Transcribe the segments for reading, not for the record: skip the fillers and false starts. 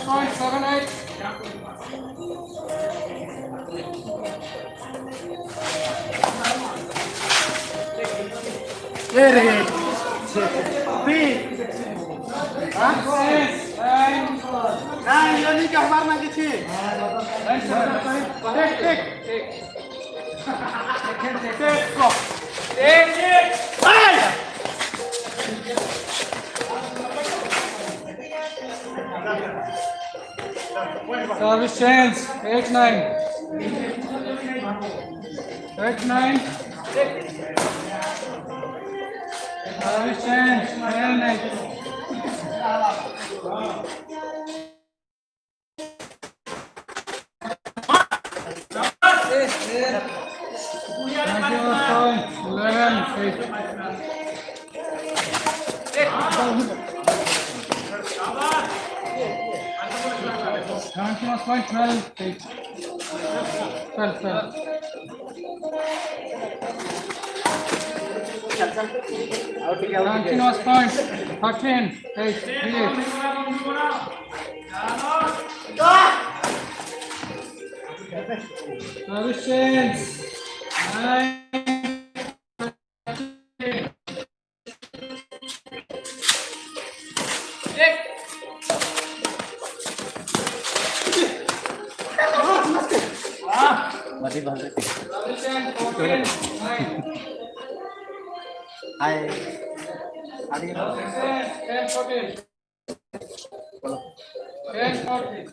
Point 7-8. Service change. 8-9. 8-9. Service change. 10-8. Point. 11-8. 19 point 12 8. 12 12. 19 point 13 8 3 8. Service change. 9 13. Service change 14 9. Hi. 10 14. 10 14.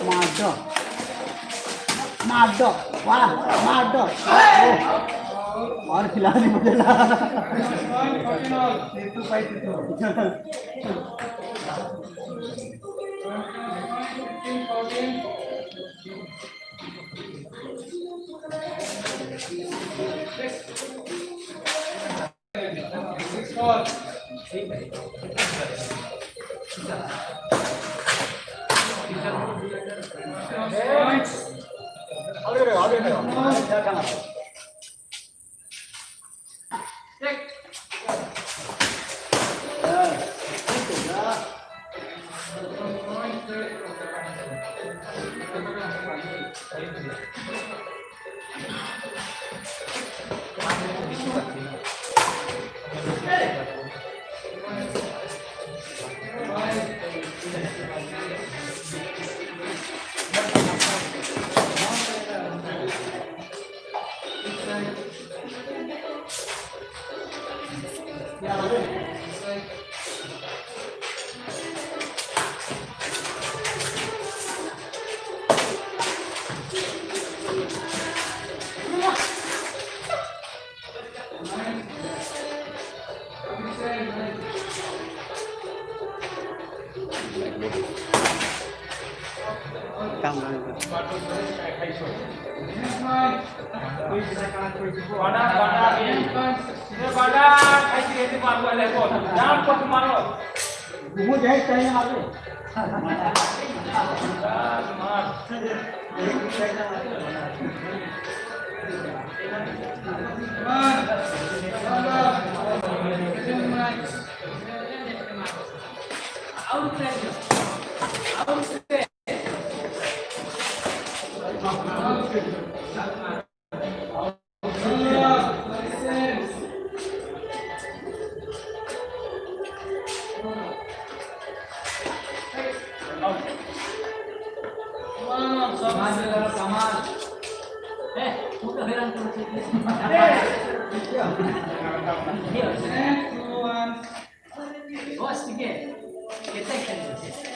मार दो मार दो, वाह मार दो। और खिला नहीं मुझे। 4. Points.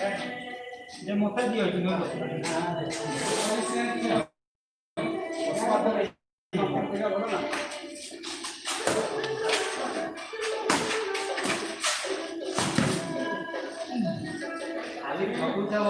जे मते दियो जिनो खाली ଠକୁଥାଅ।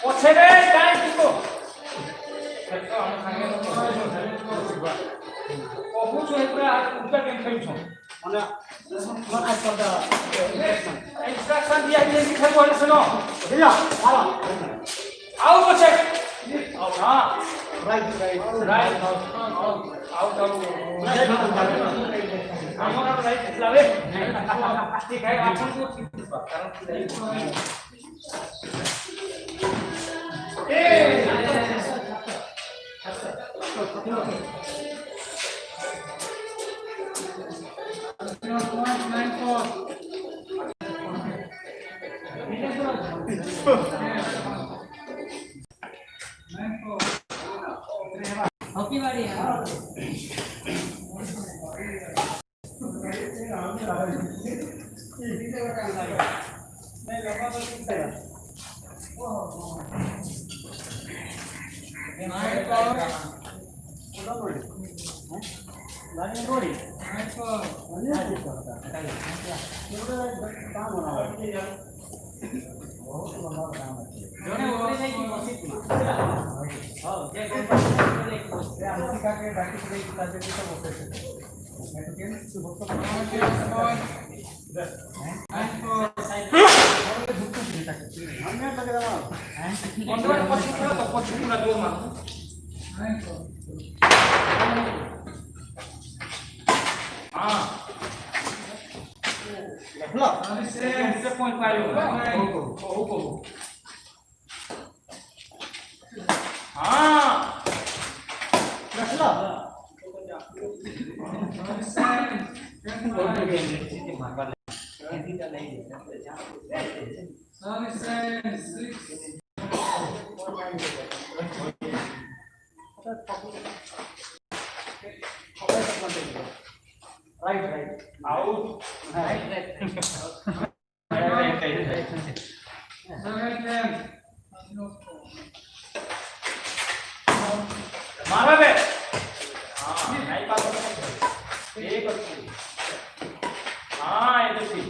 ପଛରେ କାଇଁ ଯିବ କହୁଛୁ ଏ ପୁରା ଉଲ୍ଟା ଗେମ୍ ଖେଳୁଛ। ମାନେ ଇନଷ୍ଟ୍ରକ୍ସନ ଦିଆ ହେଇଯାଇଛି, ଖେଳିବ ହେଲେ ଶୁଣ। ହେଲା ମାର। ଆଉ ପଛେ, ହଁ। Right right. ରାଇଟ୍ ଆଉ ଆଉ ଆମର ରାଇଟ୍ ଥିଲା ବେ। ଠିକ है, ଆପଣଙ୍କୁ ଠିକ ଥିବା କାରଣ ଏ ହକି ବାଡ଼ିଆ। ଜଣେ ଉପରେ ଯାଇକି ବସିଥିବା ହେଲା। ହଉ ଯେ ଉପରେ ଯାଇକି ବସିଥିବା। ବନ୍ଧୁବାଟ ପଛକୁ ପୁରା ତ ପଛକୁ ପୁରା ଜୋର ମାର। ହଁ, ସେ ପଏଣ୍ଟ ପାଇବ। କହୁ କହୁ। ହଁ। ହେଲା। Right right. ଆଉ ରାଇଟ୍। ମାର ବେ। ହଁ, ନାଇଁ ପାସ। ଠିକ ଅଛି। ହଁ, ଏବେ ଠିକ।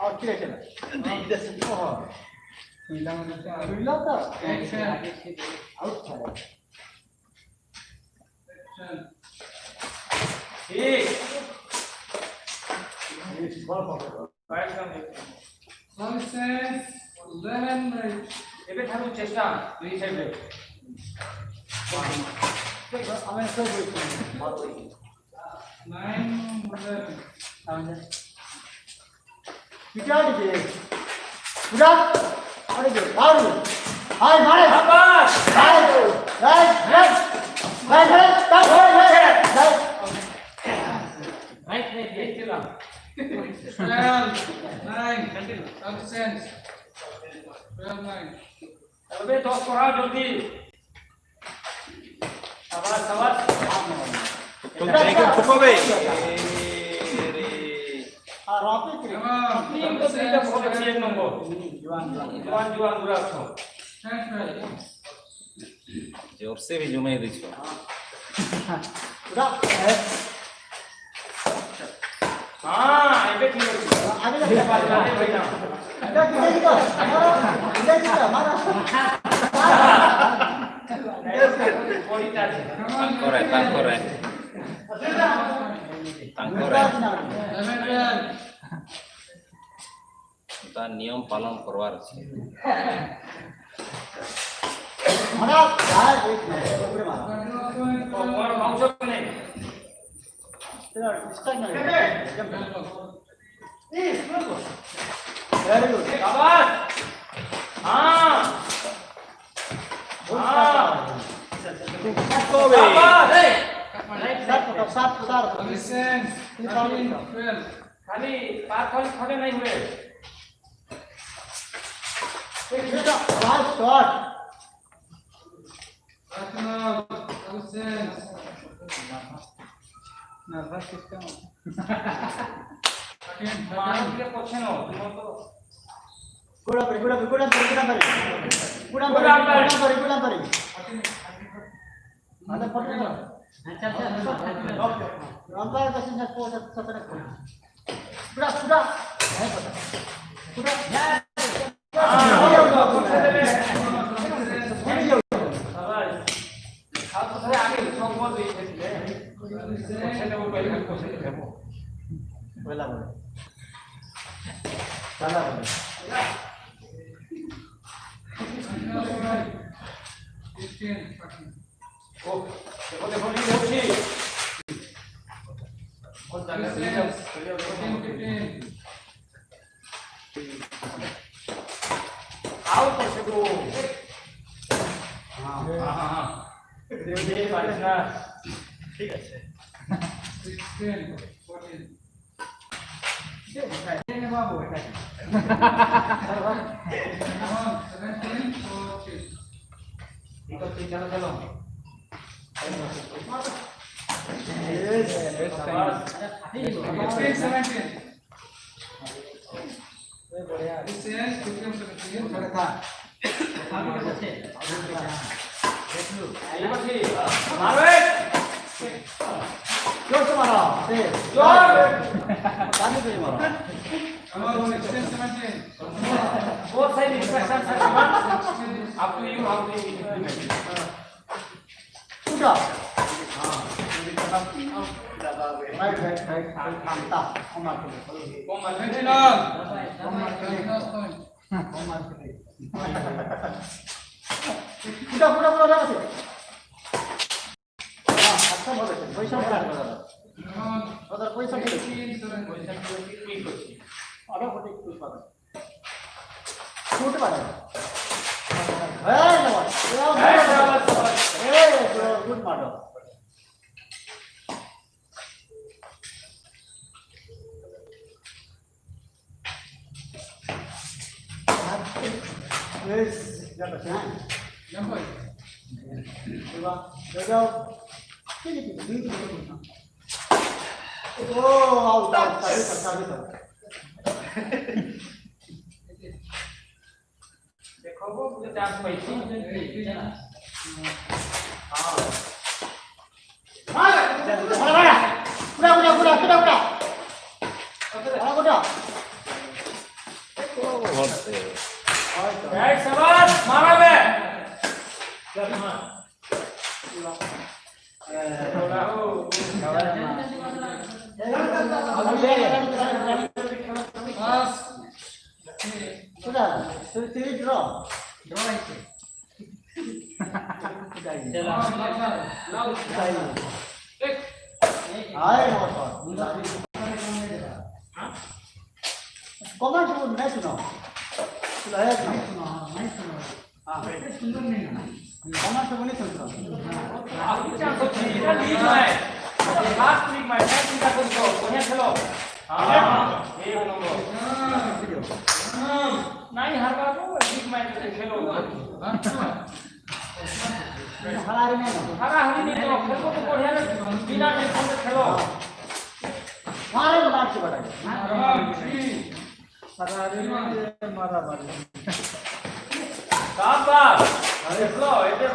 ଆଉ ଠିକ ଅଛି। ଶୁଇଲା ତ ଆଉ ଛାଡ଼। ଠିକ। ଭଲ। ଏବେ ଠାରୁ ଚେଷ୍ଟା ଦୁଇ ସାଇଡରେ। ଆମେ ସବୁ ପିଟା ଟିକେ ପୁରା ଆରେ ଆରୁ ହାଇ ମାରେ। ସାବାସ୍। Right right right right right right right. Right right. ଠିକ ଥିଲା। ଏବେ 10 କରା ଜଲ୍ଦି। ସାବାସ୍ ସାବାସ୍। ଠୋକବେ। हां रॉपी के टीम तो दुईटा बहुत अच्छी एक नंबर जुआन जुआन जुआन जुआन पूरा अছো। जोर से भी जुमे दिছো। पूरा है। हां एबे ठीक अछि। आगे जा। अरे भाई ना। इधर इधर इधर इधर इधर मारा। বডিটা আছে। তাঙ্করে তাঙ্করে তাঙ্করে তার নিয়ম পালন করবার আছে। मारा यार, एक नंबर ऊपर मारा। তোমার মাংস নেই। तेरा डिस्टर्ब नहीं। Very good. আবাস। হ্যাঁ হ্যাঁ। আবাস। सात सात सात। খালি পার খালি খড়ে নাই হুয়ে। वाह शॉट। মারো দিলে পছে ন তুমি তো। Good up, good up, good up, good up, good up, good up, good up. আরে ফটো করো। ওকে, अंपायर का सिंह को सतरे को पूरा पूरा है पता पूरा। আবাস। আর তো ধরে আগে সব বল দিয়ে খেলছিলে। পছে দেবো পहिले পছে দেবো। पहला बोले पहला बोले। ও দেখো দেখো কি হচ্ছে। বহুত জায়গা আউ পছে দেবো। हां হ্যাঁ হ্যাঁ হ্যাঁ পারিস না। ঠিক আছে। ঠিক আছে, চলো চলো। यस। এই বলছি মারো এক। जोर से मारो से। জোর। पानी पे मारो। Both side instructions are given. Up to you how to implement. पूरा राइट राइट राइट थामता कम मार কম আছে। कम मार। पूरा पूरा पूरा আছে। হ্যাঁ, আচ্ছা বলেছে পয়সা বলা ওদের পয়সা ঠিক। পয়সা ঠিক করছি। আরো ফটি একটু পাবে ছুট পাবে। এই না। এই শাবাশ, শাবাশ। এই গুড মারো। Yes, হ্যাঁ যাও ঠিক ঠিক ঠিক। ও আউট আউট সার্ভিস সার্ভিস। দেখো গোটে চান্স পাইছি। হ্যাঁ। মারা পুরা পুরা পুরা পুরা পুরা পুরা পুরা। ভরসে। এই শাবাশ মারাবে। রাহু। পুরা তুই ড্র ড্র আইছে। লাউ এক। আয় কমেন্ট नहीं सुनो है सुनो नहीं सुनो। हाँ, कमेंट नहीं सुनो। আহু চান্স হচ্ছে। এটা league match, last league match. হ্যাঁ, চিন্তা করিস বঢ়িয়া খেলো। হ্যাঁ, এক নম্বর নাই হারবাবু। লিগ ম্যাচ খেলো। হারারি नहीं। হারাহারি নেই তো, খেলবো তো বঢ়িয়া, বিনা টেনশনে খেলো। मारे मार से बड़ा शाबाश लो इधर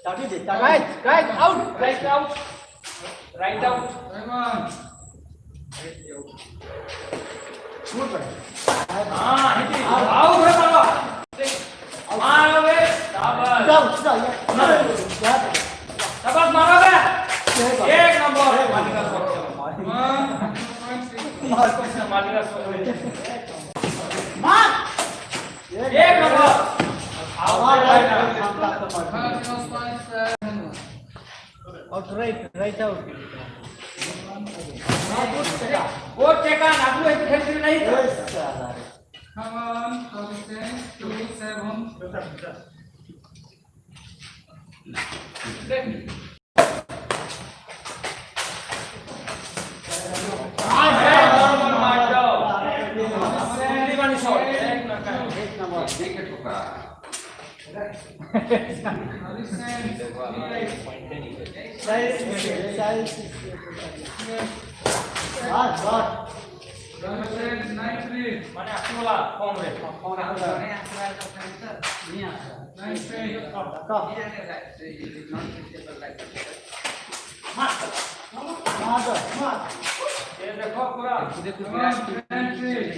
ताटी दे right right out right out right out good बड़ा हां हिटी आउट है मारो मारो बे शाबाश जाओ जाओ यार शाबाश मारो बे एक नंबर मालिका शॉट मालिका शॉट मार एक नंबर मार out out right right out good taken આગલું એક ખેલતી નહીં Come on, 2, 7. એક નંબર માર માર 9 3. મને આખું ઓલા ફોર્મ રે 9 3. કા માર માર એ દેખો પૂરા Come on, 10 3.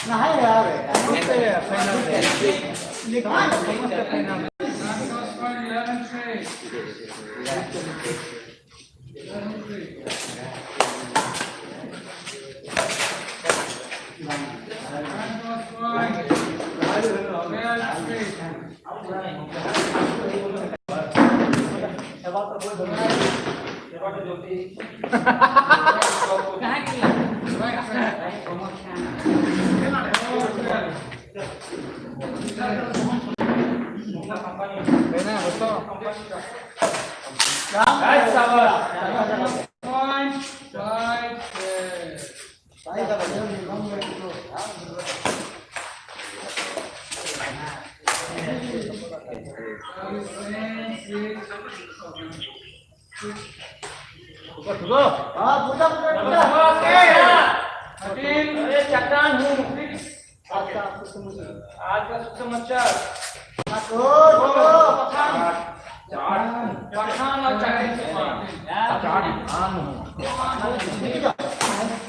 ના યાર 11 3. 11 3. 12 3. कहाँ के રાઈટ શાબાશ Point 5 6. હા પૂજા પૂજા પૂજા 13. અરે ચટ્ટાન હું આજ આજ કા સુસમાચાર પઠાન और ચટ્ટાન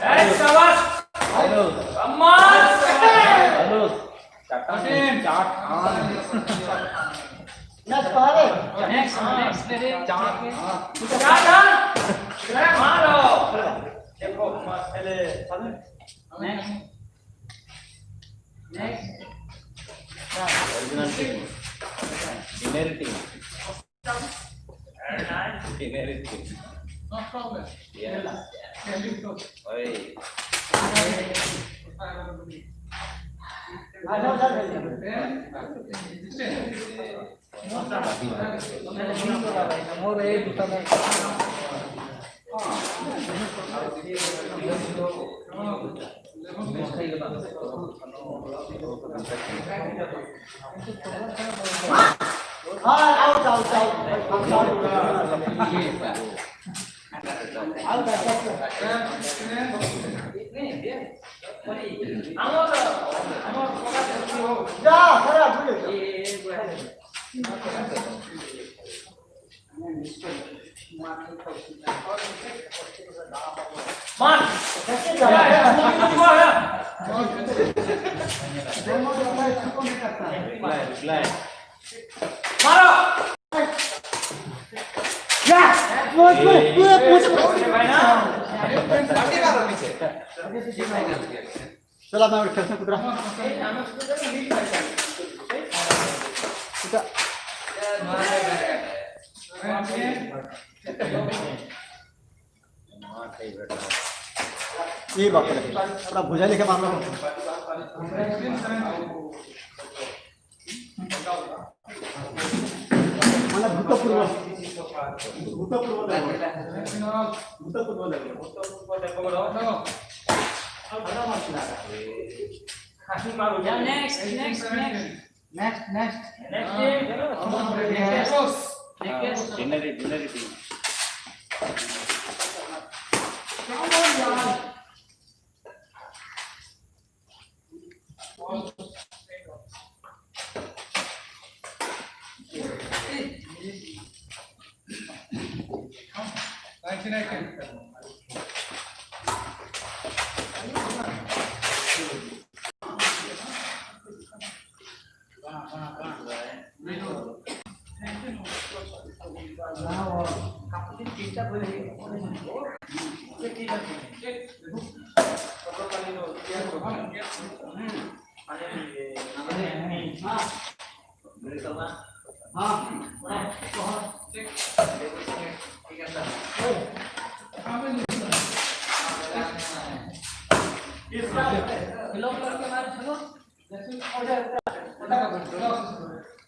રાઈટ શાબાશ કમાલ 13. नेक्स्ट नेक्स्ट मेरे ચટ્ટાન મારો દેખો મસ્ત next next No problem. Can you go? 10 16. હા આઉટ આઉટ આઉટ આઉટ આમો આમો જા ખરા ભૂલે માર મારો ચલા मैं खेलने कुतरा ये बाप रे पूरा भुजा लेके मार लो मला भूतपूर्व भूतपूर्व भूतपूर्व. ખાસી મારું. જાઓ, next, next, next. Next, next. Next team. Close. Next. Dinner dinner team. Come on, yaar. Ball. 19, 19. હા. ચલો, કરકે મારે, ચલો. ચલો.